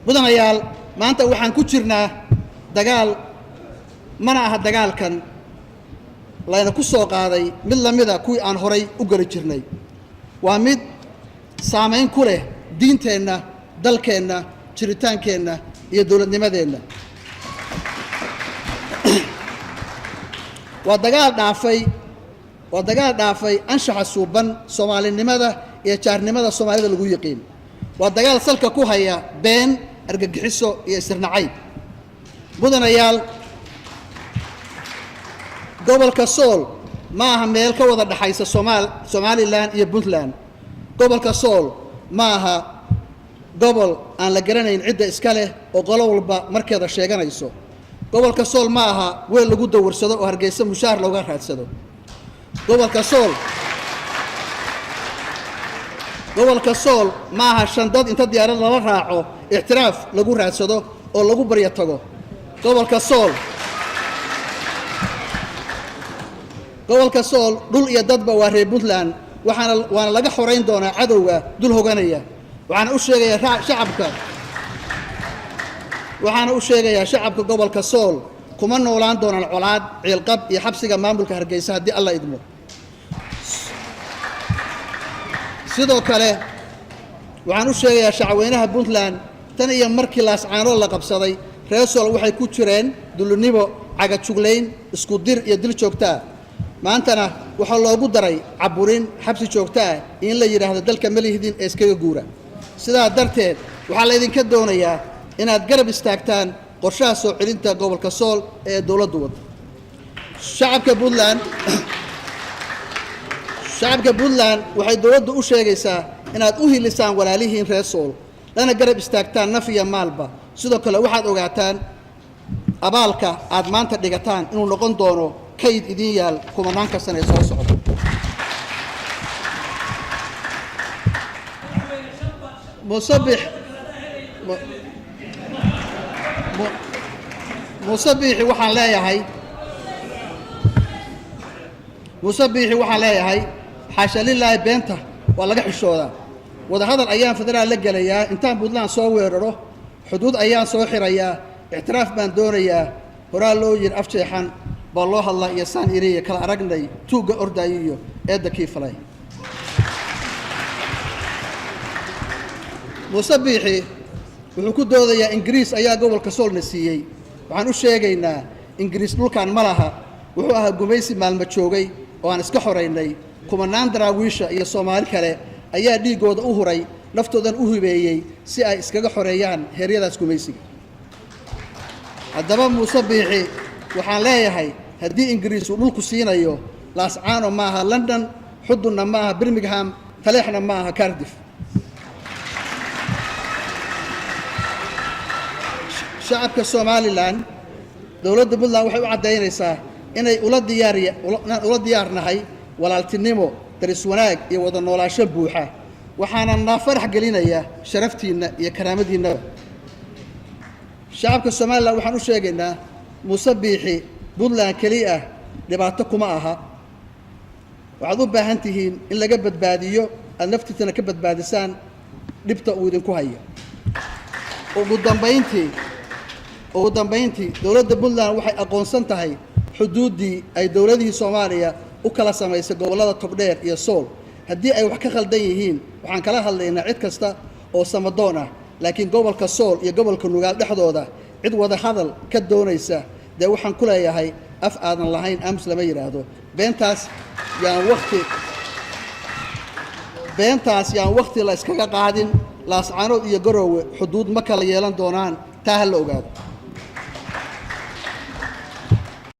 Mudanayaal, maanta waxaan ku jirnaa dagaal. Mana aha dagaalkan layna ku soo qaaday mid la mida kuwii aan horay u geli jirnay. Waa mid saamayn ku leh diinteenna, dalkeenna, jiritaankeenna iyo dowladnimadeenna. Waa dagaal dhaafay, waa dagaal dhaafay anshaxa suuban, soomaalinimada iyo jaarnimada Soomaalida lagu yiqiin. Waa dagaal salka ku haya been, argagixiso iyo isirnacayb. Mudanayaal, gobolka Sool ma aha meel ka wada dhaxaysa Somalilan iyo Puntland. Gobolka Sool ma aha gobol aan la garanayn cidda iska leh oo qolo walba markeeda sheeganayso. Gobolka Sool ma aha weel lagu dawarsado oo Hargeysa mushaar looga raadsado. Gobolka Sool, gobolka Sool ma aha shandad inta diyaarad lala raaco ictiraaf lagu raadsado oo lagu baryo tago. Gobolka Sool, gobolka Sool dhul iyo dadba waa reer Puntland, waxaana waana laga xorayn doonaa cadowga dul hoganaya. Waxaana u sheegayaa shacabka, waxaana u sheegayaa shacabka gobolka Sool kuma noolaan doonaan colaad, ciilqab iyo xabsiga maamulka Hargeysa haddii Alla idmo. Sidoo kale waxaan u sheegayaa shacweynaha Puntland, tan iyo markii Laascaanood la qabsaday, reer Sool waxay ku jireen dulinimo, cagajuglayn, isku dir iyo dil joogtaa. Maantana waxaa loogu daray caburin, xabsi joogto ah, in la yidhaahdo dalka ma lihdin ee iskaga guura. Sidaa darteed waxaa laydinka doonayaa inaad garab istaagtaan qorshaha soo celinta gobolka Sool ee dowladdu wadda. Shacabka Puntland, shacabka Puntland waxay dowladdu u sheegaysaa inaad u hilisaan walaalihiin reer Sool, lana garab istaagtaan naf iyo maalba. Sidoo kale waxaad ogaataan abaalka aad maanta dhigataan inuu noqon doono kayd idin yaal kumanaanka sane ee soo socda. Musabix, Muuse Biixi waxaan leeyahay, Muuse Biixi waxaan leeyahay, xaasha lilaahi, beenta waa laga xishoodaa. Wadahadal ayaan federaal la gelayaa intaan Puntland soo weeraro, xuduud ayaan soo xirayaa, ictiraaf baan doonayaa. Horaa loo yiri af jeexan baa loo hadlaa iyo saan iriya kala aragnay tuugga ordaayo iyo eedda kii falay. Muuse Biixi wuxuu ku doodayaa Ingiriis ayaa gobolka Soolna siiyey. Waxaan u sheegaynaa Ingiriis dhulkan ma laha. Wuxuu ahaa gumaysi maalmo joogay oo aan iska xoraynay. Kumanaan daraawiisha iyo Soomaali kale ayaa dhiiggooda u huray, naftoodan u hibeeyey si ay iskaga xoreeyaan heeryadaas gumaysiga. Haddaba Muuse Biixi waxaan leeyahay, haddii Ingiriis uu dhulku siinayo, Laascaano ma aha London, Xudunna ma aha Birmingham, Taleexna ma aha Cardiff. Shacabka Somalilan, dowladda Puntland waxay u caddaynaysaa inay ula diyaar, inaan ula diyaarnahay walaaltinimo, daris wanaag iyo wada noolaansho buuxa. Waxaana naa farax gelinaya sharaftiinna iyo karaamadiinnaba. Shacabka Somalilan waxaan u sheegaynaa, Muuse Biixi Puntland keli ah dhibaato kuma aha. Waxaad u baahan tihiin in laga badbaadiyo, aada naftiisana ka badbaadisaan dhibta uu idinku hayo. Ugu dambayntii, ugu dambayntii, dowladda Puntland waxay aqoonsan tahay xuduuddii ay dowladihii Soomaaliya u kala samaysay gobollada Togdheer iyo Sool. Haddii ay wax ka khaldan yihiin waxaan kala hadlaynaa cid kasta oo samadoon ah, laakiin gobolka Sool iyo gobolka Nugaal dhexdooda cid wada hadal ka doonaysa, dee waxaan ku leeyahay af aadan lahayn aamus lama yidhaahdo. Beentaas yaan wakti, beentaas yaan wakhti la iskaga qaadin. Laascaanood iyo Garoowe xuduud ma kala yeelan doonaan, taa ha la ogaado.